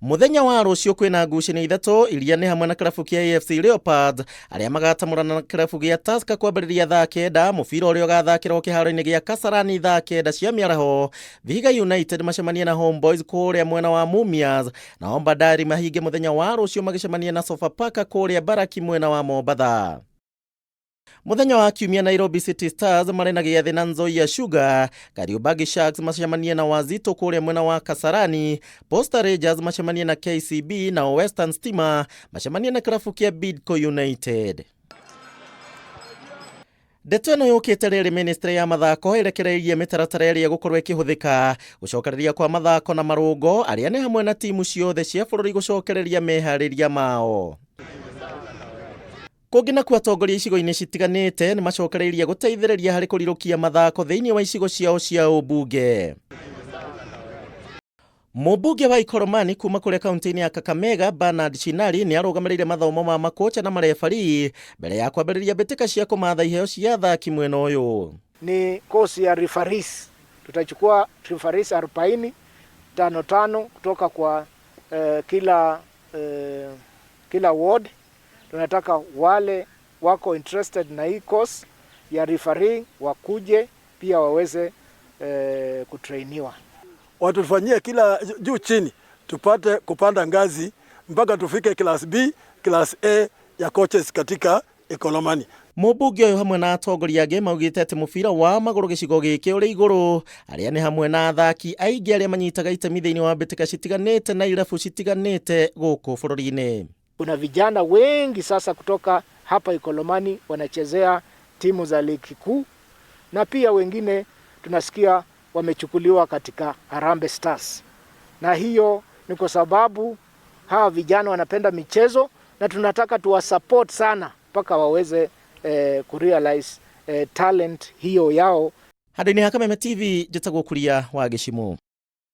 Mũthenya wa rũciũ kwĩna ngucanio ithatũ iria nĩ hamwe na kĩrabu kĩa AFC Leopards arĩa magatamũrana na kĩrabu gĩa Tusker kwambĩrĩria thaa 9, mũbira ũrĩa ũgathakĩrwo kĩharo-inĩ gĩa Kasarani thaa 9 cia mĩaraho. Vihiga United macemanie na Homeboys kũrĩa mwena wa Mumias, nao Bandari mahinge mũthenya wa rũciũ magĩcemania na Sofapaka kũrĩa Baraki mwena wa Mombatha. Mũthenya wa Kiumia Nairobi City Stars marĩ na gĩathĩ na Nzoia Sugar, Kariobangi Sharks macemanie na Wazito kũrĩa mwena wa Kasarani, Posta Rangers macemanie na KCB, nao Western Stima macemanie na kĩrabu kĩa Bidco United. Ndeto ĩno yũkĩte rĩrĩ ministry ya mathako ĩrekereirie mĩtaratara ĩrĩa ĩgũkorwo ĩkĩhũthĩka gũcokereria kwa mathako na marũngo arĩa nĩ hamwe na timu ciothe cia bũrũri gũcokereria meharĩria mao. Kũngĩ nakuo atongoria icigo-inĩ citiganĩte nĩ macokereirie gũteithĩrĩria harĩ kũrirũkia mathako thĩinĩ wa icigo ciao cia ũmbunge. Mũmbunge wa Ikoromani kuma kũrĩa kaunti-inĩ ya Kakamega Bernard Shinali nĩ arũgamĩrĩire mathomo ma makocha na marebari mbere ya kwambĩrĩria mbĩtĩka cia kũmatha iheo cia athaki mwena ũyũ. Ni course ya referees. Tutachukua referees 40 tano tano kutoka kwa kila ward. Tunataka wale wako interested na hii course ya referee wakuje pia waweze kutrainiwa. Watufanyie kila juu chini tupate kupanda ngazi mpaka tufike class B, class A ya coaches katika Ikolomani. Mũmbunge ũyũ hamwe na atongoria angĩ maugĩte atĩ mũbira wa magũrũ gĩcigo gĩkĩ ũrĩ igũrũ, arĩa nĩ hamwe na athaki aingĩ arĩa manyitaga itemi thĩinĩ wa mbĩtĩka citiganĩte na irabu citiganĩte gũkũ bũrũri-inĩ. Kuna vijana wengi sasa kutoka hapa Ikolomani wanachezea timu za ligi kuu, na pia wengine tunasikia wamechukuliwa katika Harambee Stars, na hiyo ni kwa sababu hawa vijana wanapenda michezo na tunataka tuwasupport sana mpaka waweze kurealize talent hiyo yao. Handũ-inĩ ha Kameme TV, njĩtagwo Kuria wa Gĩcimũ.